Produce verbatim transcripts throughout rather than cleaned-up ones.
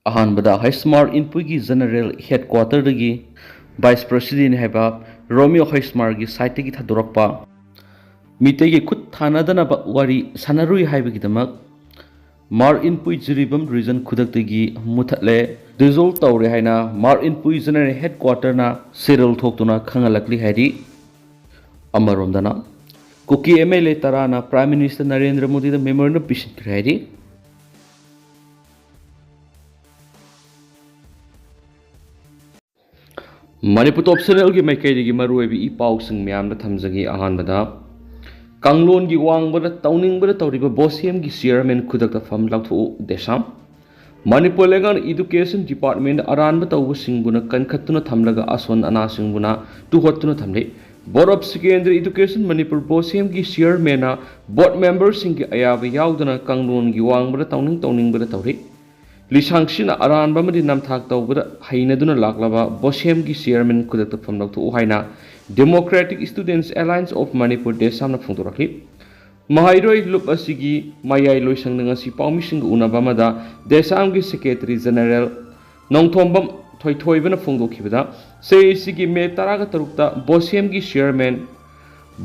ꯑꯍꯥꯟꯕꯗ ꯍꯩꯁꯃꯥꯔ ꯏꯟꯄꯨꯏꯒꯤ ꯖꯦꯅꯔꯦꯜ ꯍꯦꯗꯀ꯭ꯋꯥꯇꯔꯗꯒꯤ ꯚꯥꯏꯁ ꯄ꯭ꯔꯦꯁꯤꯗꯦꯟ ꯍꯥꯏꯕ ꯔꯣꯃꯤꯌꯣ ꯍꯩꯁꯃꯥꯔꯒꯤ ꯁꯥꯏꯠꯇꯒꯤ ꯊꯥꯗꯣꯔꯛꯄ ꯃꯤꯇꯩꯒꯤ ꯈꯨꯠ ꯊꯥꯅꯗꯅꯕ ꯋꯥꯔꯤ ꯁꯥꯟꯅꯔꯨꯏ ꯍꯥꯏꯕꯒꯤꯗꯃꯛ ꯃꯥꯔ ꯏꯟꯄꯨꯏ ꯖꯤꯔꯤꯕꯥꯝ ꯔꯤꯖꯟ ꯈꯨꯗꯛꯇꯒꯤ ꯃꯨꯊꯠꯂꯦ, ꯗꯤꯖꯣꯜꯕ ꯇꯧꯔꯦ ꯍꯥꯏꯅ ꯃꯥꯔ ꯏꯟꯄꯨꯏ ꯖꯦꯅꯔꯦꯜ ꯍꯦꯗꯀ꯭ꯋꯥꯇꯔꯅ ꯁꯦꯔꯦꯜ ꯊꯣꯛꯇꯨꯅ ꯈꯪꯍꯜꯂꯛꯂꯤ ꯍꯥꯏꯔꯤ꯫ ꯑꯃꯔꯣꯝꯗꯅ ꯀꯨꯀꯤ ꯑꯦꯝ ꯑꯦꯜ ꯑꯦ ꯇꯔꯥꯅ ꯄ꯭ꯔꯥꯏꯝ ꯃꯤꯅꯤꯁꯇꯔ ꯅꯔꯦꯟꯗ꯭ꯔ ꯃꯣꯗꯤꯗ ꯃꯦꯃꯣꯔꯦꯟꯗꯝ ꯄꯤꯁꯤꯟꯈ꯭ꯔꯦ ꯍꯥꯏꯔꯤ꯫ ꯃꯅꯤꯄꯨꯔ ꯇꯣꯞ ꯆꯦꯅꯦꯜꯒꯤ ꯃꯥꯏꯀꯩꯗꯒꯤ ꯃꯔꯨꯑꯣꯏꯕ ꯏ ꯄꯥꯎꯁꯤꯡ ꯃꯌꯥꯝꯗ ꯊꯝꯖꯒꯦ꯫ ꯑꯍꯥꯟꯕꯗ, ꯀꯥꯡꯂꯣꯟꯒꯤ ꯋꯥꯡꯕꯗ ꯇꯧꯅꯤꯡꯕꯗ ꯇꯧꯔꯤꯕ ꯕꯣꯁꯦꯝꯒꯤ ꯆꯤꯌꯔꯃꯦꯟ ꯈꯨꯗꯛꯇ ꯐꯝ ꯂꯥꯎꯊꯣꯛꯎ ꯗꯦꯁꯥꯝ꯫ ꯃꯅꯤꯄꯨꯔ ꯂꯩꯉꯥꯛꯅ ꯏꯗꯨꯀꯦꯁꯟ ꯗꯤꯄꯥꯔꯠꯃꯦꯟꯗ ꯑꯔꯥꯟꯕ ꯇꯧꯕꯁꯤꯡꯕꯨꯅ ꯀꯟꯈꯠꯇꯨꯅ ꯊꯝꯂꯒ ꯑꯁꯣꯟ ꯑꯅꯥꯁꯤꯡꯕꯨꯅ ꯇꯨꯍꯠꯇꯨꯅ ꯊꯝꯂꯤ꯫ ꯕꯣꯔꯗ ꯑꯣꯐ ꯁꯦꯀꯦꯟꯗꯔꯤ ꯏꯗꯨꯀꯦꯁꯟ ꯃꯅꯤꯄꯨꯔ ꯕꯣꯁꯦꯝꯒꯤ ꯆꯤꯌꯔꯃꯦꯟꯅ ꯕꯣꯔꯗ ꯃꯦꯝꯕꯔꯁꯤꯡꯒꯤ ꯑꯌꯥꯕ ꯌꯥꯎꯗꯅ ꯀꯥꯡꯂꯣꯟꯒꯤ ꯋꯥꯡꯃꯗ ꯇꯧꯅꯤꯡ ꯇꯧꯅꯤꯡꯕꯗ ꯇꯧꯔꯤ꯫ ꯂꯤꯁꯥꯡꯁꯤꯠꯅ ꯑꯔꯥꯟꯕ ꯑꯃꯗꯤ ꯅꯝꯊꯥꯛ ꯇꯧꯕꯗ ꯍꯩꯅꯗꯨꯅ ꯂꯥꯛꯂꯕ ꯕꯣꯁꯦꯝꯒꯤ ꯆꯤꯌꯔꯃꯦꯟ ꯈꯨꯗꯛꯇ ꯐꯝ ꯂꯧꯊꯣꯛꯎ ꯍꯥꯏꯅ Democratic Students Alliance of Manipur, ꯗꯦꯁꯥꯝꯅ ꯐꯣꯡꯗꯣꯔꯛꯂꯤ꯫ ꯃꯍꯩꯔꯣꯏ ꯂꯨꯞ ꯑꯁꯤꯒꯤ ꯃꯌꯥꯏ ꯂꯣꯏꯁꯪꯗ ꯉꯁꯤ ꯄꯥꯎꯃꯤꯁꯤꯡꯒ ꯎꯅꯕ ꯑꯃꯗ ꯗꯦꯁꯥꯝꯒꯤ ꯁꯦꯀ꯭ꯔꯦꯇꯔꯤ ꯖꯦꯅꯔꯦꯜ ꯅꯣꯡꯊꯣꯝꯕꯝ ꯊꯣꯏꯊꯣꯏꯕꯅ ꯐꯣꯡꯗꯣꯛꯈꯤꯕꯗ, ꯁꯤ ꯏ ꯁꯤꯒꯤ ꯃꯦ ꯇꯔꯥꯒ ꯇꯔꯨꯛꯇ ꯕꯣꯁꯦꯝꯒꯤ ꯆꯤꯌꯔꯃꯦꯟ,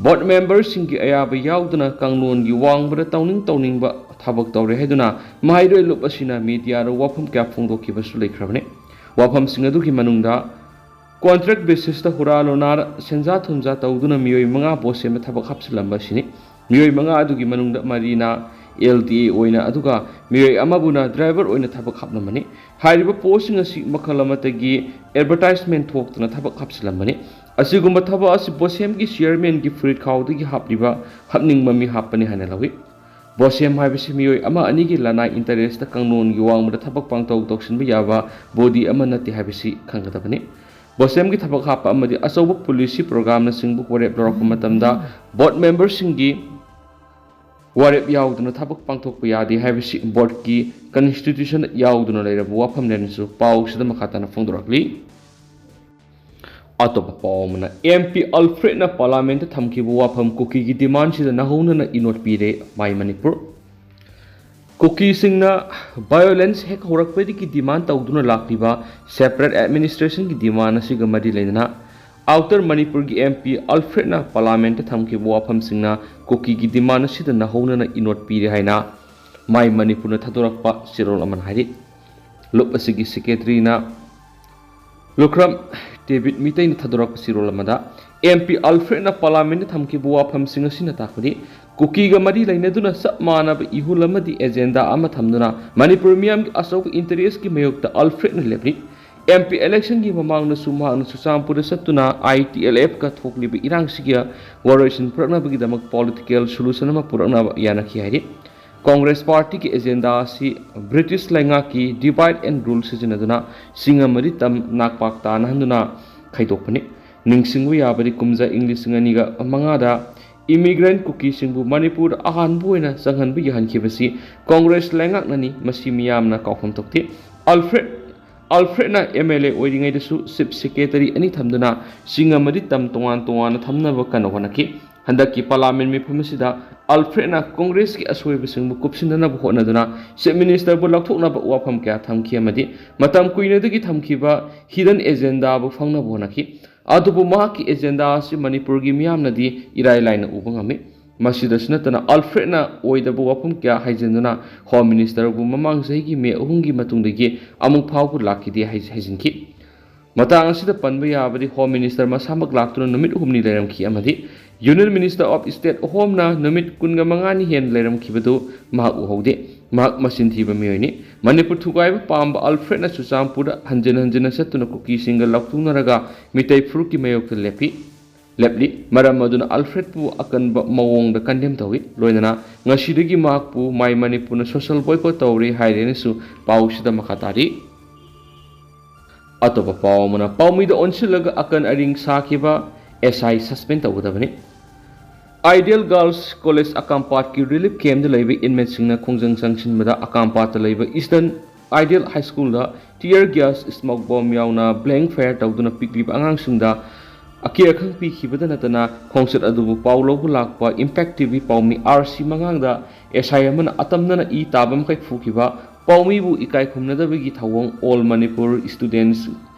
ꯕꯣꯔꯗ ꯃꯦꯝꯕꯔꯁꯤꯡꯒꯤ ꯑꯌꯥꯕ ꯌꯥꯎꯗꯅ ꯀꯥꯡꯂꯣꯟꯒꯤ ꯋꯥꯡꯃꯗ ꯇꯧꯅꯤꯡ ꯇꯧꯅꯤꯡꯕ ꯊꯕꯛ ꯇꯧꯔꯦ ꯍꯥꯏꯗꯨꯅ ꯃꯍꯩꯔꯣꯏ ꯂꯨꯞ ꯑꯁꯤꯅ ꯃꯤꯗꯤꯌꯥꯗ ꯋꯥꯐꯝ ꯀꯌꯥ ꯐꯣꯡꯗꯣꯛꯈꯤꯕꯁꯨ ꯂꯩꯈ꯭ꯔꯕꯅꯤ꯫ ꯋꯥꯐꯝꯁꯤꯡ ꯑꯗꯨꯒꯤ ꯃꯅꯨꯡꯗ ꯀꯣꯟꯇ꯭ꯔꯦꯛ ꯕꯦꯁꯤꯁꯇ ꯍꯨꯔꯥ ꯂꯣꯅꯥꯗ ꯁꯦꯟꯖꯥ ꯊꯨꯝꯖꯥ ꯇꯧꯗꯨꯅ ꯃꯤꯑꯣꯏ ꯃꯉꯥ ꯕꯣꯁꯦꯝꯗ ꯊꯕꯛ ꯍꯥꯞꯆꯤꯜꯂꯝꯕ ꯑꯁꯤꯅꯤ꯫ ꯃꯤꯑꯣꯏ ꯃꯉꯥ ꯑꯗꯨꯒꯤ ꯃꯅꯨꯡꯗ ꯃꯔꯤꯅ ꯑꯦꯜ ꯗꯤ ꯑꯦ ꯑꯣꯏꯅ, ꯑꯗꯨꯒ ꯃꯤꯑꯣꯏ ꯑꯃꯕꯨꯅ ꯗ꯭ꯔꯥꯏꯚꯔ ꯑꯣꯏꯅ ꯊꯕꯛ ꯍꯥꯞꯂꯝꯕꯅꯤ꯫ ꯍꯥꯏꯔꯤꯕ ꯄꯣꯁꯁꯤꯡ ꯑꯁꯤ ꯃꯈꯜ ꯑꯃꯠꯇꯒꯤ ꯑꯦꯗꯚꯔꯇꯥꯏꯖꯃꯦꯟ ꯊꯣꯛꯇꯅ ꯊꯕꯛ ꯍꯥꯞꯆꯤꯜꯂꯝꯕꯅꯤ꯫ ꯑꯁꯤꯒꯨꯝꯕ ꯊꯕꯛ ꯑꯁꯤ ꯕꯣꯁꯦꯝꯒꯤ ꯆꯤꯌꯔꯃꯦꯟꯒꯤ ꯐꯨꯔꯤꯠ ꯈꯥꯎꯗꯒꯤ ꯍꯥꯞꯂꯤꯕ ꯍꯥꯞꯅꯤꯡꯕ ꯃꯤ ꯍꯥꯞꯄꯅꯤ ꯍꯥꯏꯅ ꯂꯧꯏ꯫ ꯕꯣꯁꯦꯝ ꯍꯥꯏꯕꯁꯤ ꯃꯤꯑꯣꯏ ꯑꯃ ꯑꯅꯤꯒꯤ ꯂꯅꯥꯏ ꯏꯟꯇꯔꯦꯁꯇ ꯀꯥꯡꯂꯣꯟꯒꯤ ꯋꯥꯡꯃꯗ ꯊꯕꯛ ꯄꯥꯡꯊꯣꯛ ꯇꯧꯁꯤꯟꯕ ꯌꯥꯕ ꯕꯣꯗꯤ ꯑꯃ ꯅꯠꯇꯦ ꯍꯥꯏꯕꯁꯤ ꯈꯪꯒꯗꯕꯅꯤ꯫ ꯕꯣꯁꯦꯝꯒꯤ ꯊꯕꯛ ꯍꯥꯞꯄ ꯑꯃꯗꯤ ꯑꯆꯧꯕ ꯄꯣꯂꯤꯁꯤ ꯄ꯭ꯔꯣꯒ꯭ꯔꯥꯝꯅꯆꯤꯡꯕ ꯋꯥꯔꯦꯞ ꯂꯧꯔꯛꯄ ꯃꯇꯝꯗ ꯕꯣꯔꯗ ꯃꯦꯝꯕꯔꯁꯤꯡꯒꯤ ꯋꯥꯔꯦꯞ ꯌꯥꯎꯗꯅ ꯊꯕꯛ ꯄꯥꯡꯊꯣꯛꯄ ꯌꯥꯗꯦ ꯍꯥꯏꯕꯁꯤ ꯕꯣꯔꯗꯀꯤ ꯀꯟꯁꯇꯤꯇ꯭ꯌꯨꯁꯟꯗ ꯌꯥꯎꯗꯨꯅ ꯂꯩꯔꯕ ꯋꯥꯐꯝꯅꯦꯅꯁꯨ ꯄꯥꯎꯁꯤꯗ ꯃꯈꯥ ꯇꯥꯅ ꯐꯣꯡꯗꯣꯔꯛꯂꯤ꯫ ꯑꯇꯣꯞꯄ ꯄꯥꯎ ꯑꯃꯅ, ꯑꯦꯝ ꯄꯤ ꯑꯜꯐ꯭ꯔꯦꯗꯅ ꯄꯥꯔꯂꯥꯃꯦꯟꯠꯇ ꯊꯝꯈꯤꯕ ꯋꯥꯐꯝ ꯀꯨꯀꯤꯒꯤ ꯗꯤꯃꯥꯟꯁꯤꯗ ꯅꯧꯍꯧꯅꯅ ꯏꯅꯣꯠ ꯄꯤꯔꯦ, ꯃꯥꯏ ꯃꯅꯤꯄꯨꯔ꯫ ꯀꯨꯀꯤꯁꯤꯡꯅ ꯚꯥꯏꯑꯣꯂꯦꯟꯁ ꯍꯦꯛ ꯍꯧꯔꯛꯄꯗꯒꯤ ꯗꯤꯃꯥꯟ ꯇꯧꯗꯨꯅ ꯂꯥꯛꯂꯤꯕ ꯁꯦꯄꯔꯦꯠ ꯑꯦꯗꯃꯤꯅꯤꯁꯇ꯭ꯔꯦꯁꯟꯒꯤ ꯗꯤꯃꯥꯟ ꯑꯁꯤꯒ ꯃꯔꯤ ꯂꯩꯅꯅ ꯑꯥꯎꯇꯔ ꯃꯅꯤꯄꯨꯔꯒꯤ ꯑꯦꯝ ꯄꯤ ꯑꯜꯐ꯭ꯔꯦꯗꯅ ꯄꯥꯔꯂꯥꯃꯦꯟꯠꯇ ꯊꯝꯈꯤꯕ ꯋꯥꯐꯝꯁꯤꯡꯅ ꯀꯨꯀꯤꯒꯤ ꯗꯤꯃꯥꯟ ꯑꯁꯤꯗ ꯅꯧꯍꯧꯅꯅ ꯏꯅꯣꯠ ꯄꯤꯔꯦ ꯍꯥꯏꯅ ꯃꯥꯏ ꯃꯅꯤꯄꯨꯔꯅ ꯊꯥꯗꯣꯔꯛꯄ ꯆꯦꯔꯣꯜ ꯑꯃꯅ ꯍꯥꯏꯔꯤ꯫ ꯂꯨꯞ ꯑꯁꯤꯒꯤ ꯁꯦꯀ꯭ꯔꯦꯇꯔꯤꯅ ꯂꯨꯈ꯭ꯔꯝ ꯗꯦꯕꯤꯠ ꯃꯤꯇꯩꯅ ꯊꯥꯗꯣꯔꯛꯄ ꯆꯦꯔꯣꯜ ꯑꯃꯗ ꯑꯦꯝ ꯄꯤ ꯑꯜꯐ꯭ꯔꯦꯗꯅ ꯄꯥꯔꯂꯥꯃꯦꯟꯠꯇ ꯊꯝꯈꯤꯕ ꯋꯥꯐꯝꯁꯤꯡ ꯑꯁꯤꯅ ꯇꯥꯛꯄꯗꯤ ꯀꯨꯀꯤꯒ ꯃꯔꯤ ꯂꯩꯅꯗꯨꯅ ꯆꯞ ꯃꯥꯟꯅꯕ ꯏꯍꯨꯜ ꯑꯃꯗꯤ ꯑꯦꯖꯦꯟꯗꯥ ꯑꯃ ꯊꯝꯗꯨꯅ ꯃꯅꯤꯄꯨꯔ ꯃꯤꯌꯥꯝꯒꯤ ꯑꯆꯧꯕ ꯏꯟꯇꯔꯦꯁꯀꯤ ꯃꯥꯌꯣꯛꯇ ꯑꯜꯐ꯭ꯔꯦꯗꯅ ꯂꯦꯞꯂꯤ꯫ ꯑꯦꯝ ꯄꯤ ꯏꯂꯦꯛꯁꯟꯒꯤ ꯃꯃꯥꯡꯗꯁꯨ ꯃꯍꯥꯛꯅ ꯆꯨꯔꯆꯥꯟꯄꯨꯔꯗ ꯆꯠꯇꯨꯅ ꯑꯥꯏ ꯇꯤ ꯑꯦꯜ ꯑꯦꯐꯀ ꯊꯣꯛꯂꯤꯕ ꯏꯔꯥꯡꯁꯤꯒꯤ ꯋꯥꯔꯣꯏꯁꯤꯟ ꯄꯨꯔꯛꯅꯕꯒꯤꯗꯃꯛ ꯄꯣꯂꯤꯇꯤꯀꯦꯜ ꯁꯣꯂꯨꯁꯟ ꯑꯃ ꯄꯨꯔꯛꯅꯕ ꯌꯥꯅꯈꯤ ꯍꯥꯏꯔꯤ꯫ ꯀꯣꯡꯒ꯭ꯔꯦꯁ ꯄꯥꯔꯇꯤꯒꯤ ꯑꯦꯖꯦꯟꯗꯥ ꯑꯁꯤ ꯕ꯭ꯔꯤꯇꯤꯁ ꯂꯩꯉꯥꯛꯀꯤ ꯗꯤꯚꯥꯏꯗ ꯑꯦꯟ ꯔꯨꯜ ꯁꯤꯖꯤꯟꯅꯗꯨꯅ ꯆꯤꯡ ꯑꯃꯗꯤ ꯇꯝ ꯅꯥꯛꯄꯥꯛ ꯇꯥꯅꯍꯟꯗꯨꯅ ꯈꯥꯏꯗꯣꯛꯄꯅꯤ꯫ ꯅꯤꯡꯁꯤꯡꯕ ꯌꯥꯕꯗꯤ ꯀꯨꯝꯖꯥ ꯏꯪ ꯂꯤꯁꯤꯡ ꯑꯅꯤꯒ ꯃꯉꯥꯗ ꯏꯃꯤꯒ꯭ꯔꯦꯟꯠ ꯀꯨꯀꯤꯁꯤꯡꯕꯨ ꯃꯅꯤꯄꯨꯔꯗ ꯑꯍꯥꯟꯕ ꯑꯣꯏꯅ ꯆꯪꯍꯟꯕ ꯌꯥꯍꯟꯈꯤꯕꯁꯤ ꯀꯣꯡꯒ꯭ꯔꯦꯁ ꯂꯩꯉꯥꯛꯅꯅꯤ꯫ ꯃꯁꯤ ꯃꯤꯌꯥꯝꯅ ꯀꯥꯎꯐꯝ ꯊꯣꯛꯇꯦ꯫ ꯑꯜꯐ꯭ꯔꯦꯗ ꯑꯜꯐ꯭ꯔꯦꯗꯅ ꯑꯦꯝ ꯑꯦꯜ ꯑꯦ ꯑꯣꯏꯔꯤꯉꯩꯗꯁꯨ ꯆꯤꯐ ꯁꯦꯀ꯭ꯔꯦꯇꯔꯤ ꯑꯅꯤ ꯊꯝꯗꯨꯅ ꯆꯤꯡ ꯑꯃꯗꯤ ꯇꯝ ꯇꯣꯉꯥꯟ ꯇꯣꯉꯥꯟꯅ ꯊꯝꯅꯕ ꯀꯟꯅ ꯍꯣꯠꯅꯈꯤ꯫ ꯍꯟꯗꯛꯀꯤ ꯄꯥꯔꯂꯥꯃꯦꯟ ꯃꯤꯐꯝ ꯑꯁꯤꯗ ꯑꯜꯐ꯭ꯔꯦꯗꯅ ꯀꯣꯡꯒ꯭ꯔꯦꯁꯀꯤ ꯑꯁꯣꯏꯕꯁꯤꯡꯕꯨ ꯀꯨꯞꯁꯤꯟꯅꯅꯕ ꯍꯣꯠꯅꯗꯨꯅ ꯆꯤꯐ ꯃꯤꯅꯤꯁꯇꯔꯕꯨ ꯂꯧꯊꯣꯛꯅꯕ ꯋꯥꯐꯝ ꯀꯌꯥ ꯊꯝꯈꯤ ꯑꯃꯗꯤ ꯃꯇꯝ ꯀꯨꯏꯅꯗꯒꯤ ꯊꯝꯈꯤꯕ ꯍꯤꯗꯟ ꯑꯦꯖꯦꯟꯗꯥꯕꯨ ꯐꯪꯅꯕ ꯍꯣꯠꯅꯈꯤ꯫ ꯑꯗꯨꯕꯨ ꯃꯍꯥꯛꯀꯤ ꯑꯦꯖꯦꯟꯗꯥ ꯑꯁꯤ ꯃꯅꯤꯄꯨꯔꯒꯤ ꯃꯤꯌꯥꯝꯅꯗꯤ ꯏꯔꯥꯏ ꯂꯥꯏꯅ ꯎꯕ ꯉꯝꯃꯤ꯫ ꯃꯁꯤꯗꯁꯨ ꯅꯠꯇꯅ ꯑꯜꯐ꯭ꯔꯦꯗꯅ ꯑꯣꯏꯗꯕ ꯋꯥꯐꯝ ꯀꯌꯥ ꯍꯥꯏꯖꯤꯟꯗꯨꯅ ꯍꯣꯝ ꯃꯤꯅꯤꯁꯇꯔꯕꯨ ꯃꯃꯥꯡ ꯆꯍꯤꯒꯤ ꯃꯦ ꯑꯍꯨꯝꯒꯤ ꯃꯇꯨꯡꯗꯒꯤ ꯑꯃꯨꯛ ꯐꯥꯎꯕ ꯂꯥꯛꯈꯤꯗꯦ ꯍꯥꯏ-, ꯍꯥꯏꯖꯤꯟꯈꯤ꯫ ꯃꯇꯥꯡ ꯑꯁꯤꯗ ꯄꯟꯕ ꯌꯥꯕꯗꯤ ꯍꯣꯝ ꯃꯤꯅꯤꯁꯇꯔ ꯃꯁꯥꯃꯛ ꯂꯥꯛꯇꯨꯅ ꯅꯨꯃꯤꯠ ꯍꯨꯝꯅꯤ ꯂꯩꯔꯝꯈꯤ ꯑꯃꯗꯤ ꯌꯨꯅꯤꯌꯟ ꯃꯤꯅꯤꯁꯇꯔ ꯑꯣꯐ ꯁ꯭ꯇꯦꯠ ꯑꯍꯨꯝꯅ ꯅꯨꯃꯤꯠ ꯀꯨꯟꯒ ꯃꯉꯥꯅꯤ ꯍꯦꯟꯅ ꯂꯩꯔꯝꯈꯤꯕꯗꯨ ꯃꯍꯥꯛ ꯎꯍꯧꯗꯦ꯫ ꯃꯍꯥꯛ ꯃꯆꯤꯟ ꯊꯤꯕ ꯃꯤꯑꯣꯏꯅꯤ꯫ ꯃꯅꯤꯄꯨꯔ ꯊꯨꯒꯥꯏꯕ ꯄꯥꯝꯕ ꯑꯜꯐ꯭ꯔꯦꯗꯅ ꯆꯨꯔꯆꯥꯟꯄꯨꯔꯗ ꯍꯟꯖꯤꯟ ꯍꯟꯖꯤꯟꯅ ꯆꯠꯇꯨꯅ ꯀꯨꯀꯤꯁꯤꯡꯒ ꯂꯥꯎꯊꯣꯛꯅꯔꯒ ꯃꯤꯇꯩ ꯐꯨꯔꯨꯞꯀꯤ ꯃꯥꯌꯣꯛꯇ ꯂꯦꯞꯄꯤ꯫ ꯂꯦꯞꯂꯤ꯫ ꯃꯔꯝ ꯑꯗꯨꯅ ꯑꯜꯐ꯭ꯔꯦꯗꯄꯨ ꯑꯀꯟꯕ ꯃꯑꯣꯡꯗ ꯀꯟꯗꯦꯝ ꯇꯧꯏ꯫ ꯂꯣꯏꯅꯅ ꯉꯁꯤꯗꯒꯤ ꯃꯍꯥꯛꯄꯨ ꯃꯥꯏ ꯃꯅꯤꯄꯨꯔꯅ ꯁꯣꯁꯦꯜ ꯕꯣꯏꯀꯣꯠ ꯇꯧꯔꯦ ꯍꯥꯏꯔꯦꯅꯁꯨ ꯄꯥꯎꯁꯤꯗ ꯃꯈꯥ ꯇꯥꯔꯤ꯫ ꯑꯇꯣꯞꯄ ꯄꯥꯎ ꯑꯃꯅ ꯄꯥꯎꯃꯤꯗ ꯑꯣꯟꯁꯤꯜꯂꯒ ꯑꯀꯟ ꯑꯔꯤꯡ ꯁꯥꯈꯤꯕ ꯑꯦꯁ ꯑꯥꯏ ꯁꯁꯄꯦꯟ ꯇꯧꯒꯗꯕꯅꯤ꯫ ꯑꯥꯏꯗꯤꯌꯦꯜ ꯒꯥꯔꯜꯁ ꯀꯣꯂꯦꯖ ꯑꯀꯥꯝꯄꯥꯠꯀꯤ ꯔꯤꯂꯤꯐ ꯀꯦꯝꯞꯇ ꯂꯩꯕ ꯏꯟꯃꯦꯠꯁꯤꯡꯅ ꯈꯣꯡꯖꯪ ꯆꯪꯁꯤꯟꯕꯗ ꯑꯀꯥꯝꯄꯥꯠꯇ ꯂꯩꯕ ꯏꯁꯇꯔꯟ ꯑꯥꯏꯗꯤꯌꯦꯜ ꯍꯥꯏ ꯁ꯭ꯀꯨꯜꯗ ꯇꯤꯌꯔ ꯒ꯭ꯌꯥꯁ, ꯁ꯭ꯃꯣꯛ ꯕꯣꯝ ꯌꯥꯎꯅ ꯕ꯭ꯂꯦꯡ ꯐꯥꯌꯔ ꯇꯧꯗꯨꯅ ꯄꯤꯛꯂꯤꯕ ꯑꯉꯥꯡꯁꯤꯡꯗ ꯑꯀꯤ ꯑꯈꯪ ꯄꯤꯈꯤꯕꯗ ꯅꯠꯇꯅ, ꯈꯣꯡꯆꯠ ꯑꯗꯨꯕꯨ ꯄꯥꯎ ꯂꯧꯕ ꯂꯥꯛꯄ ꯏꯝꯄꯦꯛ ꯇꯤ ꯚꯤ ꯄꯥꯎꯃꯤ ꯑꯥꯔ ꯁꯤ ꯃꯉꯥꯡꯗ ꯑꯦꯁ ꯑꯥꯏ ꯑꯃꯅ ꯑꯇꯝꯅꯅ ꯏ ꯇꯥꯕ ꯃꯈꯩ ꯐꯨꯈꯤꯕ ꯄꯥꯎꯃꯤꯕꯨ ꯏꯀꯥꯏ ꯈꯨꯝꯅꯗꯕꯒꯤ ꯊꯧꯑꯣꯡ all Manipur students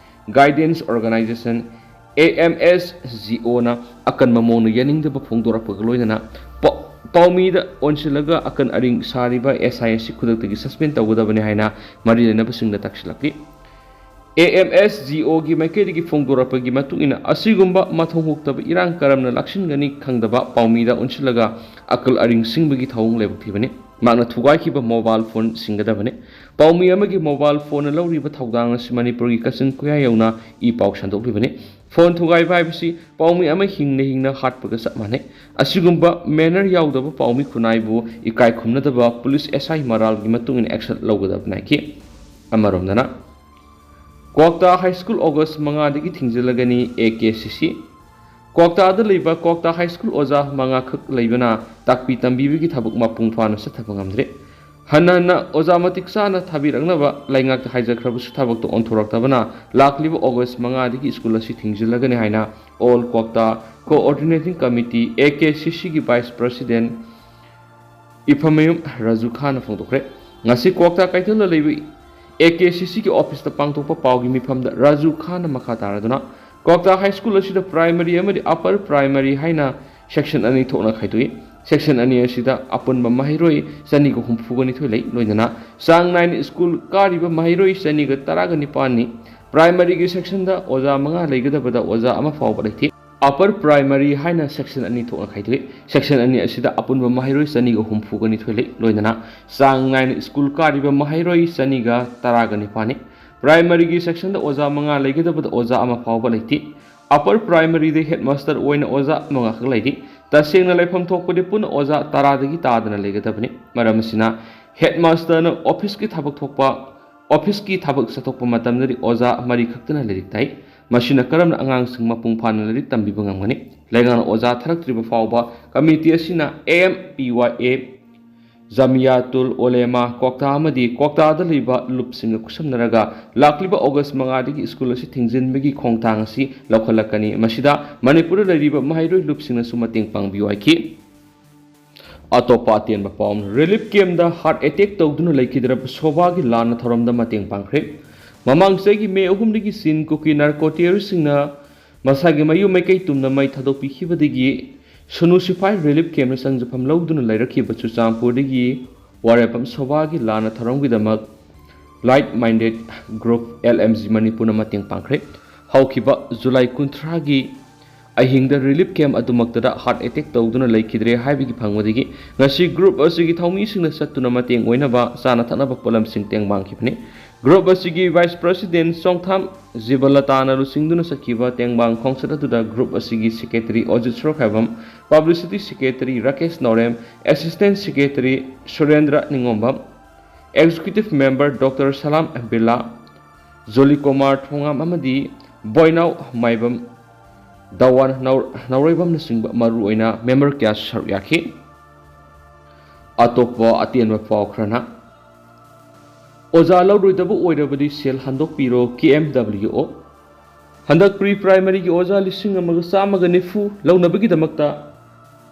guidance organisation, A M S G ꯑꯣꯅ ꯑꯀꯟꯕ ꯃꯑꯣꯡꯗ ꯌꯥꯅꯤꯡꯗꯕ ꯐꯣꯡꯗꯣꯔꯛꯄꯒ ꯂꯣꯏꯅꯅ ꯄꯥꯎ-, ꯄꯥꯎꯃꯤꯗ ꯑꯣꯟꯁꯤꯜꯂꯒ ꯑꯀꯟ ꯑꯔꯤꯡ ꯁꯥꯔꯤꯕ ꯑꯦꯁ ꯑꯥꯏ ꯑꯁꯤ ꯈꯨꯗꯛꯇꯒꯤ ꯁꯁꯄꯦꯟ ꯇꯧꯒꯗꯕꯅꯤ ꯍꯥꯏꯅ ꯃꯔꯤ ꯂꯩꯅꯕꯁꯤꯡꯗ ꯇꯥꯛꯁꯤꯜꯂꯛꯂꯤ꯫ ꯑꯦ ꯑꯦꯝ ꯑꯦꯁ ꯖꯤ ꯑꯣꯒꯤ ꯃꯥꯏꯀꯩꯗꯒꯤ ꯐꯣꯡꯗꯣꯔꯛꯄꯒꯤ ꯃꯇꯨꯡ ꯏꯟꯅ, ꯑꯁꯤꯒꯨꯝꯕ ꯃꯊꯣꯡ ꯍꯨꯛꯇꯕ ꯏꯔꯥꯡ ꯀꯔꯝꯅ ꯂꯥꯛꯁꯤꯟꯒꯅꯤ ꯈꯪꯗꯕ ꯄꯥꯎꯃꯤꯗ ꯑꯣꯟꯁꯤꯜꯂꯒ ꯑꯀꯜ ꯑꯔꯤꯡ ꯁꯤꯡꯕꯒꯤ ꯊꯧꯑꯣꯡ ꯂꯥꯏꯕꯛ ꯊꯤꯕꯅꯤ꯫ ꯃꯍꯥꯛꯅ ꯊꯨꯒꯥꯏꯈꯤꯕ ꯃꯣꯕꯥꯏꯜ ꯐꯣꯟ ꯁꯤꯟꯒꯗꯕꯅꯤ꯫ ꯄꯥꯎꯃꯤ ꯑꯃꯒꯤ ꯃꯣꯕꯥꯏꯜ ꯐꯣꯟꯅ ꯂꯧꯔꯤꯕ ꯊꯧꯗꯥꯡ ꯑꯁꯤ ꯃꯅꯤꯄꯨꯔꯒꯤ ꯀꯥꯆꯤꯟ ꯀꯣꯌꯥ ꯌꯧꯅ ꯏ ꯄꯥꯎ ꯁꯟꯗꯣꯛꯂꯤꯕꯅꯤ꯫ ꯐꯣꯟ ꯊꯨꯒꯥꯏꯕ ꯍꯥꯏꯕꯁꯤ ꯄꯥꯎꯃꯤ ꯑꯃ ꯍꯤꯡꯅ ꯍꯤꯡꯅ ꯍꯥꯠꯄꯒ ꯆꯞ ꯃꯥꯟꯅꯩ꯫ ꯑꯁꯤꯒꯨꯝꯕ ꯃꯦꯅꯔ ꯌꯥꯎꯗꯕ ꯄꯥꯎꯃꯤ ꯈꯨꯟꯅꯥꯏꯕꯨ ꯏꯀꯥꯏ ꯈꯨꯝꯅꯗꯕ ꯄꯨꯂꯤꯁ ꯑꯦꯁ ꯑꯥꯏ ꯃꯔꯥꯜꯒꯤ ꯃꯇꯨꯡ ꯏꯟꯅ ꯑꯦꯛꯁꯟ ꯂꯧꯒꯗꯕꯅꯤ ꯍꯥꯏꯈꯤ꯫ ꯑꯃꯔꯣꯝꯗꯅ, ꯀ꯭ꯋꯥꯛꯇꯥ ꯍꯥꯏ ꯁ꯭ꯀꯨꯜ ꯑꯣꯒꯁ ꯃꯉꯥꯗꯒꯤ ꯊꯤꯡꯖꯤꯜꯂꯒꯅꯤ ꯑꯦ ꯀꯦ ꯁꯤ ꯁꯤ꯫ ꯀ꯭ꯋꯥꯛꯇꯥꯗ ꯂꯩꯕ ꯀ꯭ꯋꯥꯛꯇꯥ ꯍꯥꯏ ꯁ꯭ꯀꯨꯜ ꯑꯣꯖꯥ ꯃꯉꯥꯈꯛ ꯂꯩꯕꯅ ꯇꯥꯛꯄꯤ ꯇꯝꯕꯤꯕꯒꯤ ꯊꯕꯛ ꯃꯄꯨꯡ ꯐꯥꯅ ꯆꯠꯊꯕ ꯉꯝꯗ꯭ꯔꯦ꯫ ꯍꯟꯅ ꯍꯟꯅ ꯑꯣꯖꯥ ꯃꯇꯤꯛ ꯆꯥꯅ ꯊꯥꯕꯤꯔꯛꯅꯕ ꯂꯩꯉꯥꯛꯇ ꯍꯥꯏꯖꯈ꯭ꯔꯕꯁꯨ ꯊꯕꯛꯇ ꯑꯣꯟꯊꯣꯔꯛꯇꯕꯅ ꯂꯥꯛꯂꯤꯕ ꯑꯣꯒꯁ ꯃꯉꯥꯗꯒꯤ ꯁ꯭ꯀꯨꯜ ꯑꯁꯤ ꯊꯤꯡꯖꯤꯜꯂꯒꯅꯤ ꯍꯥꯏꯅ ꯑꯣꯜ ꯀ꯭ꯋꯥꯛꯇꯥ coordinating committee, A K C ꯁꯤꯒꯤ ꯚꯥꯏꯁ ꯄ꯭ꯔꯁꯤꯗꯦꯟꯠ ꯏꯐꯝꯃꯌꯨꯝ ꯔꯥꯖꯨ ꯈꯥꯟꯅ ꯐꯣꯡꯗꯣꯛꯈ꯭ꯔꯦ꯫ ꯉꯁꯤ ꯀ꯭ꯋꯥꯛꯇꯥ ꯀꯩꯊꯦꯜꯗ ꯂꯩꯕ ꯑꯦ ꯀꯦ ꯁꯤ ꯁꯤꯒꯤ ꯑꯣꯐꯤꯁꯇ ꯄꯥꯡꯊꯣꯛꯄ ꯄꯥꯎꯒꯤ ꯃꯤꯐꯝꯗ ꯔꯥꯖꯨ ꯈꯥꯟꯅ ꯃꯈꯥ ꯇꯥꯔꯗꯨꯅ, ꯀ꯭ꯋꯥꯛꯇꯥ ꯍꯥꯏ ꯁ꯭ꯀꯨꯜ ꯑꯁꯤꯗ ꯄ꯭ꯔꯥꯏꯃꯔꯤ ꯑꯃꯗꯤ ꯑꯄꯔ ꯄ꯭ꯔꯥꯏꯃꯔꯤ ꯍꯥꯏꯅ ꯁꯦꯛꯁꯟ ꯑꯅꯤ ꯊꯣꯛꯅ ꯈꯥꯏꯗꯣꯛꯏ꯫ ꯁꯦꯛꯁꯟ ꯑꯅꯤ ꯑꯁꯤꯗ ꯑꯄꯨꯟꯕ ꯃꯍꯩꯔꯣꯏ ꯆꯅꯤꯒ ꯍꯨꯝꯐꯨꯒ ꯅꯤꯊꯣꯏ ꯂꯩ꯫ ꯂꯣꯏꯅꯅ ꯆꯥꯡ ꯅꯥꯏꯅ ꯁ꯭ꯀꯨꯜ ꯀꯥꯔꯤꯕ ꯃꯍꯩꯔꯣꯏ ꯆꯅꯤꯒ ꯇꯔꯥꯒ ꯅꯤꯄꯥꯟꯅꯤ꯫ ꯄ꯭ꯔꯥꯏꯃꯔꯤꯒꯤ ꯁꯦꯛꯁꯟꯗ ꯑꯣꯖꯥ ꯃꯉꯥ ꯂꯩꯒꯗꯕꯗ ꯑꯣꯖꯥ ꯑꯃ ꯐꯥꯎꯕ ꯂꯩꯇꯦ꯫ ꯑꯄꯔ ꯄ꯭ꯔꯥꯏꯃꯔꯤ ꯍꯥꯏꯅ ꯁꯦꯛꯁꯟ ꯑꯅꯤ ꯊꯣꯛꯅ ꯈꯥꯏꯗꯣꯛꯏ꯫ ꯁꯦꯛꯁꯟ ꯑꯅꯤ ꯑꯁꯤꯗ ꯑꯄꯨꯟꯕ ꯃꯍꯩꯔꯣꯏ ꯆꯅꯤꯒ ꯍꯨꯝꯐꯨꯒ ꯅꯤꯊꯣꯏ ꯂꯩ꯫ ꯂꯣꯏꯅꯅ ꯆꯥꯡ ꯅꯥꯏꯅ ꯁ꯭ꯀꯨꯜ ꯀꯥꯔꯤꯕ ꯃꯍꯩꯔꯣꯏ ꯆꯅꯤꯒ ꯇꯔꯥꯒ ꯅꯤꯄꯥꯟꯅꯤ꯫ ꯄ꯭ꯔꯥꯏꯃꯔꯤꯒꯤ ꯁꯦꯛꯁꯟꯗ ꯑꯣꯖꯥ ꯃꯉꯥ ꯂꯩꯒꯗꯕꯗ ꯑꯣꯖꯥ ꯑꯃ ꯐꯥꯎꯕ ꯂꯩꯇꯦ꯫ ꯑꯄꯔ ꯄ꯭ꯔꯥꯏꯃꯔꯤꯗ ꯍꯦꯗꯃꯥꯁꯇꯔ ꯑꯣꯏꯅ ꯑꯣꯖꯥ ꯃꯉꯥꯈꯛ ꯂꯩꯔꯤ꯫ ꯇꯁꯦꯡꯅ ꯂꯩꯐꯝ ꯊꯣꯛꯄꯗꯤ ꯄꯨꯟꯅ ꯑꯣꯖꯥ ꯇꯔꯥꯗꯒꯤ ꯇꯥꯗꯅ ꯂꯩꯒꯗꯕꯅꯤ꯫ ꯃꯔꯝ ꯑꯁꯤꯅ, ꯍꯦꯗꯃꯥꯁꯇꯔꯅ ꯑꯣꯐꯤꯁꯀꯤ ꯊꯕꯛ ꯊꯣꯛꯄ, ꯑꯣꯐꯤꯁꯀꯤ ꯊꯕꯛ ꯆꯠꯊꯣꯛꯄ ꯃꯇꯝꯗꯗꯤ ꯑꯣꯖꯥ ꯃꯔꯤ ꯈꯛꯇꯅ ꯂꯥꯏꯔꯤꯛ ꯇꯥꯛꯏ꯫ ꯃꯁꯤꯅ ꯀꯔꯝꯅ ꯑꯉꯥꯡꯁꯤꯡ ꯃꯄꯨꯡ ꯐꯥꯅ ꯂꯥꯏꯔꯤꯛ ꯇꯝꯕꯤꯕ ꯉꯝꯒꯅꯤ? ꯂꯩꯉꯥꯛꯅ ꯑꯣꯖꯥ ꯊꯥꯔꯛꯇ꯭ꯔꯤꯕ ꯐꯥꯎꯕ ꯀꯃꯤꯇꯤ ꯑꯁꯤꯅ ꯑꯦ ꯑꯦꯝ ꯄꯤ ꯋꯥꯏ ꯑꯦ ꯖꯥꯃꯤꯌꯥꯇꯨꯜ ꯎꯂꯦꯃꯥ ꯀ꯭ꯋꯥꯛꯇꯥ ꯑꯃꯗꯤ ꯀ꯭ꯋꯥꯛꯇꯥꯗ ꯂꯩꯕ ꯂꯨꯞꯁꯤꯡꯒ ꯈꯨꯠꯁꯝꯅꯔꯒ ꯂꯥꯛꯂꯤꯕ ꯑꯣꯒꯁ ꯃꯉꯥꯗꯒꯤ ꯁ꯭ꯀꯨꯜ ꯑꯁꯤ ꯊꯤꯡꯖꯤꯟꯕꯒꯤ ꯈꯣꯡꯊꯥꯡ ꯑꯁꯤ ꯂꯧꯈꯠꯂꯛꯀꯅꯤ꯫ ꯃꯁꯤꯗ ꯃꯅꯤꯄꯨꯔꯗ ꯂꯩꯔꯤꯕ ꯃꯍꯩꯔꯣꯏ ꯂꯨꯞꯁꯤꯡꯅꯁꯨ ꯃꯇꯦꯡ ꯄꯥꯡꯕꯤꯌꯨ ꯍꯥꯏꯈꯤ꯫ ꯑꯇꯣꯞꯄ ꯑꯇꯦꯟꯕ ꯄꯥꯎ ꯑꯃꯅ, ꯔꯤꯂꯤꯐ ꯀꯦꯝꯗ ꯍꯥꯔꯠ ꯑꯦꯇꯦꯛ ꯇꯧꯗꯨꯅ ꯂꯩꯈꯤꯗ꯭ꯔꯕ ꯁꯣꯚꯥꯒꯤ ꯂꯥꯟꯅ ꯊꯧꯔꯝꯗ ꯃꯇꯦꯡ ꯄꯥꯡꯈ꯭ꯔꯦ꯫ ꯃꯃꯥꯡ ꯆꯍꯤꯒꯤ ꯃꯦ ꯑꯍꯨꯝꯗꯒꯤ ꯆꯤꯟ ꯀꯨꯀꯤ ꯅꯥꯔꯀꯣ ꯇꯦꯔꯣꯔꯤꯁꯁꯤꯡꯅ ꯃꯁꯥꯒꯤ ꯃꯌꯨꯝ ꯃꯩꯀꯩ ꯇꯨꯝꯅ ꯃꯩ ꯊꯥꯗꯣꯛꯄꯤꯈꯤꯕꯗꯒꯤ ꯁꯨꯅꯨ ꯁꯤꯐꯥꯏ ꯔꯤꯂꯤꯐ ꯀꯦꯝꯗ ꯆꯪꯖꯐꯝ ꯂꯧꯗꯨꯅ ꯂꯩꯔꯛꯈꯤꯕ ꯆꯨꯔꯆꯥꯟꯄꯨꯔꯗꯒꯤ ꯋꯥꯔꯦꯞꯐꯝ ꯁꯣꯚꯥꯒꯤ ꯂꯥꯟꯅ ꯊꯧꯔꯝꯒꯤꯗꯃꯛ light minded group L M G ꯃꯅꯤꯄꯨꯔꯅ ꯃꯇꯦꯡ ꯄꯥꯡꯈ꯭ꯔꯦ꯫ ꯍꯧꯈꯤꯕ ꯖꯨꯂꯥꯏ ꯀꯨꯟꯊ꯭ꯔꯥꯒꯤ ꯑꯍꯤꯡꯗ ꯔꯤꯂꯤꯐ ꯀꯦꯝ ꯑꯗꯨꯃꯛꯇꯗ ꯍꯥꯔꯠ ꯑꯦꯇꯦꯛ ꯇꯧꯗꯨꯅ ꯂꯩꯈꯤꯗ꯭ꯔꯦ ꯍꯥꯏꯕꯒꯤ ꯐꯪꯕꯗꯒꯤ ꯉꯁꯤ ꯒ꯭ꯔꯨꯞ ꯑꯁꯤꯒꯤ ꯊꯧꯃꯤꯁꯤꯡꯅ ꯆꯠꯇꯨꯅ ꯃꯇꯦꯡ ꯑꯣꯏꯅꯕ ꯆꯥꯅ ꯊꯛꯅꯕ ꯄꯣꯠꯂꯝꯁꯤꯡ ꯇꯦꯡꯕꯥꯡꯈꯤꯕꯅꯤ꯫ ꯒ꯭ꯔꯨꯞ ꯑꯁꯤꯒꯤ ꯚꯥꯏꯁ ꯄ꯭ꯔꯁꯤꯗꯦꯟ ꯆꯣꯡꯊꯥꯝ ꯖꯤꯕꯂꯇꯥꯅ ꯂꯨꯆꯤꯡꯗꯨꯅ ꯆꯠꯈꯤꯕ ꯇꯦꯡꯕꯥꯡ ꯈꯣꯡꯆꯠ ꯑꯗꯨꯗ ꯒ꯭ꯔꯨꯞ ꯑꯁꯤꯒꯤ secretary Ojit Sorokhaibam, publicity secretary Rakesh Naorem, assistant secretary Surendra Ningombam, executive member doctor Salam Birla, Jolikumar Thongam ꯑꯃꯗꯤ ꯕꯣꯏꯅꯥꯎ ꯃꯥꯏꯕꯝ, ꯗꯋꯥꯟ ꯅꯧ-, ꯅꯧꯔꯩꯕꯝꯅꯆꯤꯡꯕ ꯃꯔꯨꯑꯣꯏꯅ ꯃꯦꯝꯕꯔ ꯀꯌꯥꯁꯨ ꯁꯔꯨꯛ ꯌꯥꯈꯤ꯫ ꯑꯇꯣꯞꯄ ꯑꯇꯦꯟꯕ ꯄꯥꯎ ꯈꯔꯅ, ꯑꯣꯖꯥ ꯂꯧꯔꯣꯏꯗꯕ ꯑꯣꯏꯔꯕꯗꯤ ꯁꯦꯜ ꯍꯟꯗꯣꯛꯄꯤꯔꯣ, ꯀꯦ ꯑꯦꯝ ꯗꯕ꯭ꯂꯤꯎ ꯑꯣ꯫ ꯍꯟꯗꯛ ꯄ꯭ꯔꯤ ꯄ꯭ꯔꯥꯏꯃꯔꯤꯒꯤ ꯑꯣꯖꯥ ꯂꯤꯁꯤꯡ ꯑꯃꯒ ꯆꯥꯝꯃꯒ ꯅꯤꯐꯨ ꯂꯧꯅꯕꯒꯤꯗꯃꯛꯇ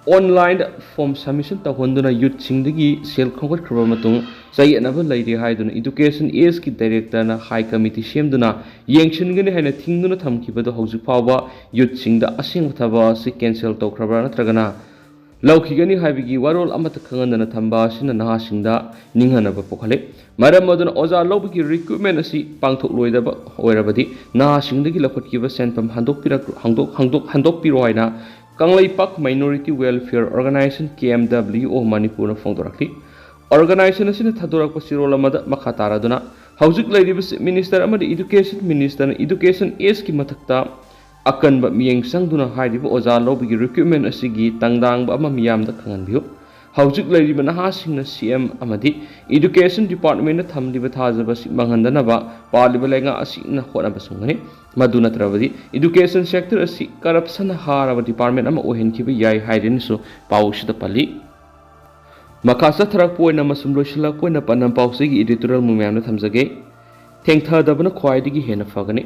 ꯑꯣꯟꯂꯥꯏꯟꯗ ꯐꯣꯔꯝ ꯁꯕꯃꯤꯁꯟ ꯇꯧꯍꯟꯗꯨꯅ ꯌꯨꯠꯁꯤꯡꯗꯒꯤ ꯁꯦꯜ ꯈꯣꯝꯒꯠꯈ꯭ꯔꯕ ꯃꯇꯨꯡ ꯆꯌꯦꯠꯅꯕ ꯂꯩꯔꯦ ꯍꯥꯏꯗꯨꯅ ꯏꯗꯨꯀꯦꯁꯟ ꯑꯦꯖꯀꯤ ꯗꯥꯏꯔꯦꯛꯇꯔꯅ ꯍꯥꯏ ꯀꯃꯤꯇꯤ ꯁꯦꯝꯗꯨꯅ ꯌꯦꯡꯁꯤꯟꯒꯅꯤ ꯍꯥꯏꯅ ꯊꯤꯡꯗꯨꯅ ꯊꯝꯈꯤꯕꯗꯨ ꯍꯧꯖꯤꯛ ꯐꯥꯎꯕ ꯌꯨꯠꯁꯤꯡꯗ ꯑꯁꯦꯡꯕ ꯊꯕꯛ ꯑꯁꯤ ꯀꯦꯟꯁꯦꯜ ꯇꯧꯈ꯭ꯔꯕ꯭ꯔꯥ ꯅꯠꯇ꯭ꯔꯒꯅ ꯂꯧꯈꯤꯒꯅꯤ ꯍꯥꯏꯕꯒꯤ ꯋꯥꯔꯣꯜ ꯑꯃꯠꯇ ꯈꯪꯍꯟꯗꯅ ꯊꯝꯕ ꯑꯁꯤꯅ ꯅꯍꯥꯁꯤꯡꯗ ꯅꯤꯡꯍꯟꯅꯕ ꯄꯣꯛꯍꯜꯂꯤ꯫ ꯃꯔꯝ ꯑꯗꯨꯅ ꯑꯣꯖꯥ ꯂꯧꯕꯒꯤ ꯔꯤꯀ꯭ꯔꯨꯠꯃꯦꯟ ꯑꯁꯤ ꯄꯥꯡꯊꯣꯛꯂꯣꯏꯗꯕ ꯑꯣꯏꯔꯕꯗꯤ ꯅꯍꯥꯁꯤꯡꯗꯒꯤ ꯂꯧꯈꯠꯈꯤꯕ ꯁꯦꯟꯐꯝ ꯍꯟꯗꯣꯛꯄꯤꯔꯛ-, ꯍꯟꯗꯣꯛ-, ꯍꯟꯗꯣꯛ-, ꯍꯟꯗꯣꯛꯄꯤꯔꯣ ꯍꯥꯏꯅ ꯀꯪꯂꯩꯄꯥꯛ ꯃꯥꯏꯅꯣꯔꯤꯇꯤ ꯋꯦꯜꯐꯤꯌꯔ ꯑꯣꯔꯒꯅꯥꯏꯖꯦꯁꯟ, ꯀꯦ ꯑꯦꯝ ꯗꯕ꯭ꯂꯤꯎ ꯑꯣ, ꯃꯅꯤꯄꯨꯔꯅ ꯐꯣꯡꯗꯣꯔꯛꯂꯤ꯫ ꯑꯣꯔꯒꯅꯥꯏꯖꯦꯁꯟ ꯑꯁꯤꯅ ꯊꯥꯗꯣꯔꯛꯄ ꯆꯦꯔꯣꯜ ꯑꯃꯗ ꯃꯈꯥ ꯇꯥꯔꯗꯨꯅ ꯍꯧꯖꯤꯛ ꯂꯩꯔꯤꯕ ꯆꯤꯐ ꯃꯤꯅꯤꯁꯇꯔ ꯑꯃꯗꯤ ꯏꯗꯨꯀꯦꯁꯟ ꯃꯤꯅꯤꯁꯇꯔꯅ ꯏꯗꯨꯀꯦꯁꯟ ꯑꯦꯖꯀꯤ ꯃꯊꯛꯇ ꯑꯀꯟꯕ ꯃꯤꯠꯌꯦꯡ ꯆꯪꯗꯨꯅ ꯍꯥꯏꯔꯤꯕ ꯑꯣꯖꯥ ꯂꯧꯕꯒꯤ ꯔꯤꯀ꯭ꯔꯨꯠꯃꯦꯟ ꯑꯁꯤꯒꯤ ꯇꯪꯗꯥꯡꯕ ꯑꯃ ꯃꯤꯌꯥꯝꯗ ꯈꯪꯍꯟꯕꯤꯌꯨ꯫ ꯍꯧꯖꯤꯛ ꯂꯩꯔꯤꯕ ꯅꯍꯥꯁꯤꯡꯅ ꯁꯤ ꯑꯦꯝ ꯑꯃꯗꯤ ꯏꯗꯨꯀꯦꯁꯟ ꯗꯤꯄꯥꯔꯠꯃꯦꯟꯗ ꯊꯝꯂꯤꯕ ꯊꯥꯖꯕ ꯑꯁꯤ ꯃꯥꯡꯍꯟꯗꯅꯕ ꯄꯥꯜꯂꯤꯕ ꯂꯩꯉꯥꯛ ꯑꯁꯤꯅ ꯍꯣꯠꯅꯕ ꯆꯪꯒꯅꯤ꯫ ꯃꯗꯨ ꯅꯠꯇ꯭ꯔꯕꯗꯤ ꯏꯗꯨꯀꯦꯁꯟ ꯁꯦꯛꯇꯔ ꯑꯁꯤ ꯀꯔꯞꯁꯟꯅ ꯍꯥꯔꯕ ꯗꯤꯄꯥꯔꯠꯃꯦꯟ ꯑꯃ ꯑꯣꯏꯍꯟꯈꯤꯕ ꯌꯥꯏ ꯍꯥꯏꯗꯨꯅꯁꯨ ꯄꯥꯎꯁꯤꯗ ꯄꯜꯂꯤ꯫ ꯃꯈꯥ ꯆꯠꯊꯔꯛꯄ ꯑꯣꯏꯅ ꯑꯃꯁꯨꯡ ꯂꯣꯏꯁꯤꯜꯂꯛꯄ ꯑꯣꯏꯅ ꯄꯥꯟꯗꯝ ꯄꯥꯎꯆꯦꯒꯤ editorial ꯃꯌꯥꯝꯗ ꯊꯝꯖꯒꯦ꯫ ꯊꯦꯡꯊꯗꯕꯅ ꯈ꯭ꯋꯥꯏꯗꯒꯤ ꯍꯦꯟꯅ ꯐꯒꯅꯤ꯫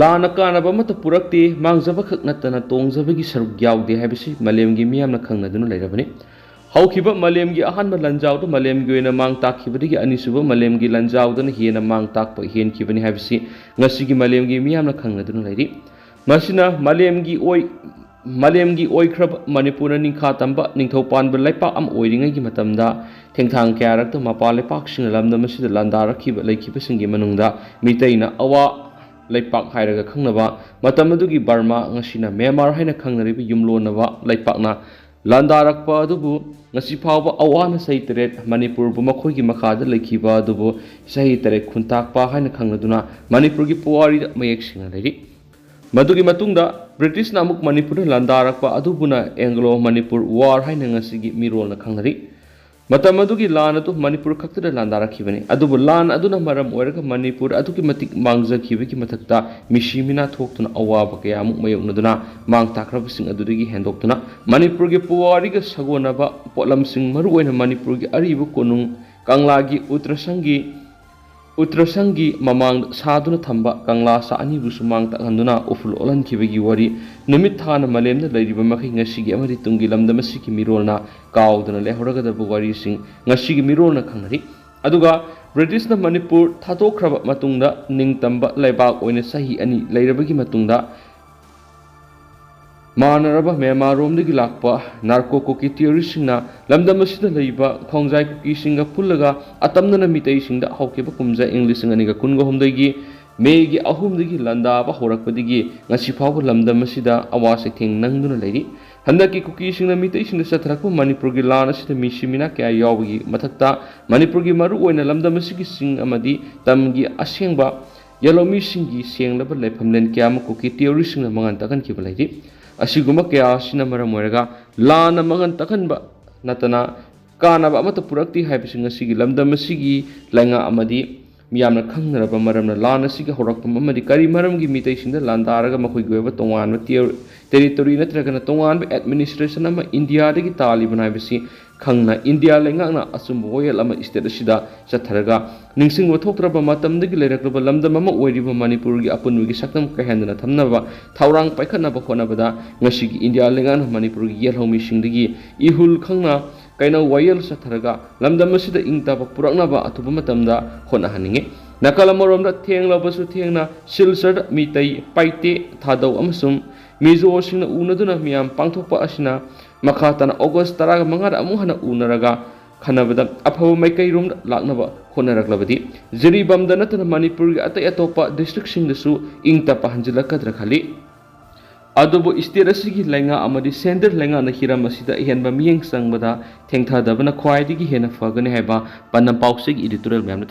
ꯂꯥꯟꯅ ꯀꯥꯟꯅꯕ ꯑꯃꯠꯇ ꯄꯨꯔꯛꯇꯦ, ꯃꯥꯡꯖꯕ ꯈꯛ ꯅꯠꯇꯅ ꯇꯣꯡꯖꯕꯒꯤ ꯁꯔꯨꯛ ꯌꯥꯎꯗꯦ ꯍꯥꯏꯕꯁꯤ ꯃꯥꯂꯦꯝꯒꯤ ꯃꯤꯌꯥꯝꯅ ꯈꯪꯅꯗꯨꯅ ꯂꯩꯔꯕꯅꯤ꯫ ꯍꯧꯈꯤꯕ ꯃꯥꯂꯦꯝꯒꯤ ꯑꯍꯥꯟꯕ ꯂꯥꯟꯖꯥꯎꯗ ꯃꯥꯂꯦꯝꯒꯤ ꯑꯣꯏꯅ ꯃꯥꯡ ꯇꯥꯛꯈꯤꯕꯗꯒꯤ ꯑꯅꯤꯁꯨꯕ ꯃꯥꯂꯦꯝꯒꯤ ꯂꯥꯟꯖꯥꯎꯗꯅ ꯍꯦꯟꯅ ꯃꯥꯡ ꯇꯥꯛꯄ ꯍꯦꯟꯈꯤꯕꯅꯤ ꯍꯥꯏꯕꯁꯤ ꯉꯁꯤꯒꯤ ꯃꯥꯂꯦꯝꯒꯤ ꯃꯤꯌꯥꯝꯅ ꯈꯪꯅꯗꯨꯅ ꯂꯩꯔꯤ꯫ ꯃꯁꯤꯅ ꯃꯥꯂꯦꯝꯒꯤ ꯑꯣꯏ-, ꯃꯥꯂꯦꯝꯒꯤ ꯑꯣꯏꯈ꯭ꯔꯕ ꯃꯅꯤꯄꯨꯔꯅ ꯅꯤꯡꯈꯥ ꯇꯝꯕ ꯅꯤꯡꯊꯧ ꯄꯥꯟꯕ ꯂꯩꯄꯥꯛ ꯑꯃ ꯑꯣꯏꯔꯤꯉꯩꯒꯤ ꯃꯇꯝꯗ ꯊꯦꯡꯊꯥꯡ ꯀꯌꯥꯔꯛꯇ ꯃꯄꯥꯟ ꯂꯩꯄꯥꯛꯁꯤꯡꯅ ꯂꯥꯟꯗꯥꯔꯛꯈꯤꯕ ꯂꯩꯈꯤꯕꯁꯤꯡꯒꯤ ꯃꯅꯨꯡꯗ ꯃꯤꯇꯩꯅ ꯑꯋꯥ ꯂꯩꯄꯥꯛ ꯍꯥꯏꯔꯒ ꯈꯪꯅꯕ, ꯃꯇꯝ ꯑꯗꯨꯒꯤ ꯕꯔꯃꯥ, ꯉꯁꯤꯅ ꯃ꯭ꯌꯥꯟꯃꯥꯔ ꯍꯥꯏꯅ ꯈꯪꯅꯔꯤꯕ ꯌꯨꯝꯂꯣꯟꯅꯕ ꯂꯩꯄꯥꯛꯅ ꯂꯥꯟꯗꯥꯔꯛꯄ ꯑꯗꯨꯕꯨ ꯉꯁꯤ ꯐꯥꯎꯕ ꯑꯋꯥꯅ ꯆꯍꯤ ꯇꯔꯦꯠ ꯃꯅꯤꯄꯨꯔꯕꯨ ꯃꯈꯣꯏꯒꯤ ꯃꯈꯥꯗ ꯂꯩꯈꯤꯕ ꯑꯗꯨꯕꯨ ꯆꯍꯤ ꯇꯔꯦꯠ ꯈꯨꯟꯇꯥꯛꯄ ꯍꯥꯏꯅ ꯈꯪꯅꯗꯨꯅ ꯃꯅꯤꯄꯨꯔꯒꯤ ꯄꯨꯋꯥꯔꯤꯗ ꯃꯌꯦꯛ ꯁꯦꯡꯅ ꯂꯩꯔꯤ꯫ ꯃꯗꯨꯒꯤ ꯃꯇꯨꯡꯗ ꯕ꯭ꯔꯤꯇꯤꯁꯅ ꯑꯃꯨꯛ ꯃꯅꯤꯄꯨꯔꯗ ꯂꯥꯟꯗꯥꯔꯛꯄ ꯑꯗꯨꯕꯨꯅ ꯑꯦꯡꯒ꯭ꯂꯣ ꯃꯅꯤꯄꯨꯔ ꯋꯥꯔ ꯍꯥꯏꯅ ꯉꯁꯤꯒꯤ ꯃꯤꯔꯣꯜꯅ ꯈꯪꯅꯔꯤ꯫ ꯃꯇꯝ ꯑꯗꯨꯒꯤ ꯂꯥꯟ ꯑꯗꯨ ꯃꯅꯤꯄꯨꯔ ꯈꯛꯇꯗ ꯂꯥꯟꯗꯥꯔꯛꯈꯤꯕꯅꯤ꯫ ꯑꯗꯨꯕꯨ ꯂꯥꯟ ꯑꯗꯨꯅ ꯃꯔꯝ ꯑꯣꯏꯔꯒ ꯃꯅꯤꯄꯨꯔ ꯑꯗꯨꯛꯀꯤ ꯃꯇꯤꯛ ꯃꯥꯡꯖꯈꯤꯕꯒꯤ ꯃꯊꯛꯇ ꯃꯤꯁꯤ ꯃꯤꯅꯥ ꯊꯣꯛꯇꯨꯅ ꯑꯋꯥꯕ ꯀꯌꯥ ꯑꯃꯨꯛ ꯃꯥꯌꯣꯛꯅꯗꯨꯅ ꯃꯥꯡ ꯇꯥꯛꯈ꯭ꯔꯕꯁꯤꯡ ꯑꯗꯨꯗꯒꯤ ꯍꯦꯟꯗꯣꯛꯇꯨꯅ ꯃꯅꯤꯄꯨꯔꯒꯤ ꯄꯨꯋꯥꯔꯤꯒ ꯁꯥꯒꯣꯟꯅꯕ ꯄꯣꯠꯂꯝꯁꯤꯡ, ꯃꯔꯨꯑꯣꯏꯅ ꯃꯅꯤꯄꯨꯔꯒꯤ ꯑꯔꯤꯕ ꯀꯣꯅꯨꯡ ꯀꯪꯂꯥꯒꯤ ꯎꯇ꯭ꯔꯁꯪꯒꯤ ꯎꯇ꯭ꯔꯁꯪꯒꯤ ꯃꯃꯥꯡꯗ ꯁꯥꯗꯨꯅ ꯊꯝꯕ ꯀꯪꯂꯥ ꯁꯥ ꯑꯅꯤꯕꯨꯁꯨ ꯃꯥꯡ ꯇꯥꯛꯍꯟꯗꯨꯅ ꯎꯐꯨꯜ ꯑꯣꯜꯍꯟꯈꯤꯕꯒꯤ ꯋꯥꯔꯤ ꯅꯨꯃꯤꯠ ꯊꯥꯅ ꯃꯥꯂꯦꯝꯗ ꯂꯩꯔꯤꯕ ꯃꯈꯩ ꯉꯁꯤꯒꯤ ꯑꯃꯗꯤ ꯇꯨꯡꯒꯤ ꯂꯝꯗꯝ ꯑꯁꯤꯒꯤ ꯃꯤꯔꯣꯜꯅ ꯀꯥꯎꯗꯅ ꯂꯩꯍꯧꯔꯒꯗꯕ ꯋꯥꯔꯤꯁꯤꯡ ꯉꯁꯤꯒꯤ ꯃꯤꯔꯣꯜꯅ ꯈꯪꯅꯔꯤ꯫ ꯑꯗꯨꯒ ꯕ꯭ꯔꯤꯇꯤꯁꯅ ꯃꯅꯤꯄꯨꯔ ꯊꯥꯗꯣꯛꯈ꯭ꯔꯕ ꯃꯇꯨꯡꯗ ꯅꯤꯡꯇꯝꯕ ꯂꯩꯕꯥꯛ ꯑꯣꯏꯅ ꯆꯍꯤ ꯑꯅꯤ ꯂꯩꯔꯕꯒꯤ ꯃꯇꯨꯡꯗ ꯃꯥꯟꯅꯔꯕ ꯃ꯭ꯌꯥꯟꯃꯥꯔꯔꯣꯝꯗꯒꯤ ꯂꯥꯛꯄ ꯅꯥꯔꯀꯣ ꯀꯨꯀꯤ ꯇꯦꯔꯣꯔꯤꯁꯁꯤꯡꯅ ꯂꯝꯗꯝ ꯑꯁꯤꯗ ꯂꯩꯕ ꯈꯣꯡꯖꯥꯏ ꯀꯨꯀꯤꯁꯤꯡꯒ ꯄꯨꯜꯂꯒ ꯑꯇꯝꯅꯅ ꯃꯤꯇꯩꯁꯤꯡꯗ ꯍꯧꯈꯤꯕ ꯀꯨꯝꯖꯥ ꯏꯪ ꯂꯤꯁꯤꯡ ꯑꯅꯤꯒ ꯀꯨꯟꯒ ꯍꯨꯝꯗꯣꯏꯒꯤ ꯃꯦꯒꯤ ꯑꯍꯨꯝꯗꯒꯤ ꯂꯥꯟꯗꯥꯕ ꯍꯧꯔꯛꯄꯗꯒꯤ ꯉꯁꯤ ꯐꯥꯎꯕ ꯂꯝꯗꯝ ꯑꯁꯤꯗ ꯑꯋꯥ ꯆꯩꯊꯦꯡ ꯅꯪꯗꯨꯅ ꯂꯩꯔꯤ꯫ ꯍꯟꯗꯛꯀꯤ ꯀꯨꯀꯤꯁꯤꯡꯅ ꯃꯤꯇꯩꯁꯤꯡꯗ ꯆꯠꯊꯔꯛꯄ ꯃꯅꯤꯄꯨꯔꯒꯤ ꯂꯥꯟ ꯑꯁꯤꯗ ꯃꯤꯁꯤ ꯃꯤꯅꯥ ꯀꯌꯥ ꯌꯥꯎꯕꯒꯤ ꯃꯊꯛꯇ ꯃꯅꯤꯄꯨꯔꯒꯤ ꯃꯔꯨꯑꯣꯏꯅ ꯂꯝꯗꯝ ꯑꯁꯤꯒꯤ ꯆꯤꯡ ꯑꯃꯗꯤ ꯇꯝꯒꯤ ꯑꯁꯦꯡꯕ ꯌꯦꯜꯍꯧꯃꯤꯁꯤꯡꯒꯤ ꯁꯦꯡꯂꯕ ꯂꯩꯐꯝꯂꯦꯟ ꯀꯌꯥ ꯑꯃ ꯀꯨꯀꯤ ꯇꯦꯔꯣꯔꯤꯁꯁꯤꯡꯅ ꯃꯉꯥꯟ ꯇꯥꯛꯍꯟꯈꯤꯕ ꯂꯩꯔꯤ꯫ ꯑꯁꯤꯒꯨꯝꯕ ꯀꯌꯥ ꯑꯁꯤꯅ ꯃꯔꯝ ꯑꯣꯏꯔꯒ ꯂꯥꯟꯅ ꯃꯉꯥꯟ ꯇꯥꯛꯍꯟꯕ ꯅꯠꯇꯅ ꯀꯥꯟꯅꯕ ꯑꯃꯠꯇ ꯄꯨꯔꯛꯇꯦ ꯍꯥꯏꯕꯁꯤ ꯉꯁꯤꯒꯤ ꯂꯝꯗꯝ ꯑꯁꯤꯒꯤ ꯂꯩꯉꯥꯛ ꯑꯃꯗꯤ ꯃꯤꯌꯥꯝꯅ ꯈꯪꯅꯔꯕ ꯃꯔꯝꯅ ꯂꯥꯟ ꯑꯁꯤꯒꯤ ꯍꯧꯔꯛꯐꯝ ꯑꯃꯗꯤ ꯀꯔꯤ ꯃꯔꯝꯒꯤ ꯃꯤꯇꯩꯁꯤꯡꯗ ꯂꯥꯟꯗꯥꯔꯒ ꯃꯈꯣꯏꯒꯤ ꯑꯣꯏꯕ ꯇꯣꯉꯥꯟꯕ ꯇꯦ-, territory ꯅꯠꯇ꯭ꯔꯒꯅ ꯇꯣꯉꯥꯟꯕ administration ꯑꯃ ꯏꯟꯗꯤꯌꯥꯗꯒꯤ ꯇꯥꯜꯂꯤꯕꯅ ꯍꯥꯏꯕꯁꯤ ꯈꯪꯅ ꯏꯟꯗꯤꯌꯥ ꯂꯩꯉꯥꯛꯅ ꯑꯆꯨꯝꯕ ꯋꯥꯌꯦꯜ ꯑꯃ state ꯑꯁꯤꯗ ꯆꯠꯊꯔꯒ ꯅꯤꯡꯁꯤꯡꯕ ꯊꯣꯛꯇ꯭ꯔꯕ ꯃꯇꯝꯗꯒꯤ ꯂꯩꯔꯛꯂꯕ ꯂꯝꯗꯝ ꯑꯃ ꯑꯣꯏꯔꯤꯕ ꯃꯅꯤꯄꯨꯔꯒꯤ ꯑꯄꯨꯟꯕꯒꯤ ꯁꯛꯇꯝ ꯀꯥꯏꯍꯟꯗꯅ ꯊꯝꯅꯕ ꯊꯧꯔꯥꯡ ꯄꯥꯏꯈꯠꯅꯕ ꯍꯣꯠꯅꯕꯗ ꯉꯁꯤꯒꯤ ꯏꯟꯗꯤꯌꯥ ꯂꯩꯉꯥꯛꯅ ꯃꯅꯤꯄꯨꯔꯒꯤ ꯌꯦꯜꯍꯧꯃꯤꯁꯤꯡꯗꯒꯤ ꯏꯍꯨꯜ ꯈꯪꯅ ꯀꯩꯅꯧ ꯋꯥꯌꯦꯜ ꯆꯠꯊꯔꯒ ꯂꯝꯗꯝ ꯑꯁꯤꯗ ꯏꯪ ꯇꯞꯄ ꯄꯨꯔꯛꯅꯕ ꯑꯊꯨꯕ ꯃꯇꯝꯗ ꯍꯣꯠꯅꯍꯟꯅꯤꯡꯉꯤ꯫ ꯅꯥꯀꯜ ꯑꯃꯔꯣꯝꯗ ꯊꯦꯡꯂꯕꯁꯨ ꯊꯦꯡꯅ ꯁꯤꯜꯆꯔꯗ ꯃꯤꯇꯩ, ꯄꯥꯏꯇꯦ, ꯊꯥꯗꯧ ꯑꯃꯁꯨꯡ ꯃꯤꯖꯣꯁꯤꯡꯅ ꯎꯅꯗꯨꯅ ꯃꯤꯌꯥꯝ ꯄꯥꯡꯊꯣꯛꯄ ꯑꯁꯤꯅ ꯃꯈꯥ ꯇꯥꯅ ꯑꯣꯒꯁ ꯇꯔꯥꯒ ꯃꯉꯥꯗ ꯑꯃꯨꯛ ꯍꯟꯅ ꯎꯅꯔꯒ ꯈꯟꯅꯕꯗ ꯑꯐꯕ ꯃꯥꯏꯀꯩꯔꯣꯝꯗ ꯂꯥꯛꯅꯕ ꯍꯣꯠꯅꯔꯛꯂꯕꯗꯤ ꯖꯤꯔꯤꯕꯥꯝꯗ ꯅꯠꯇꯅ ꯃꯅꯤꯄꯨꯔꯒꯤ ꯑꯇꯩ ꯑꯇꯣꯞꯄ districtꯁꯤꯡꯗꯁꯨ ꯏꯪ ꯇꯞꯄ ꯍꯟꯖꯤꯜꯂꯛꯀꯗ꯭ꯔꯥ ꯈꯜꯂꯤ꯫ ꯑꯗꯨꯕꯨ state ꯑꯁꯤꯒꯤ ꯂꯩꯉꯥꯛ ꯑꯃꯗꯤ centre ꯂꯩꯉꯥꯛꯅ ꯍꯤꯔꯝ ꯑꯁꯤꯗ ꯑꯍꯦꯟꯕ ꯃꯤꯠꯌꯦꯡ ꯆꯪꯕꯗ ꯊꯦꯡꯊꯗꯕꯅ ꯈ꯭ꯋꯥꯏꯗꯒꯤ ꯍꯦꯟꯅ ꯐꯒꯅꯤ ꯍꯥꯏꯕ ꯄꯥꯎꯆꯦꯒꯤ editorial ꯃꯌꯥꯝꯅ ꯊꯝꯃꯤ꯫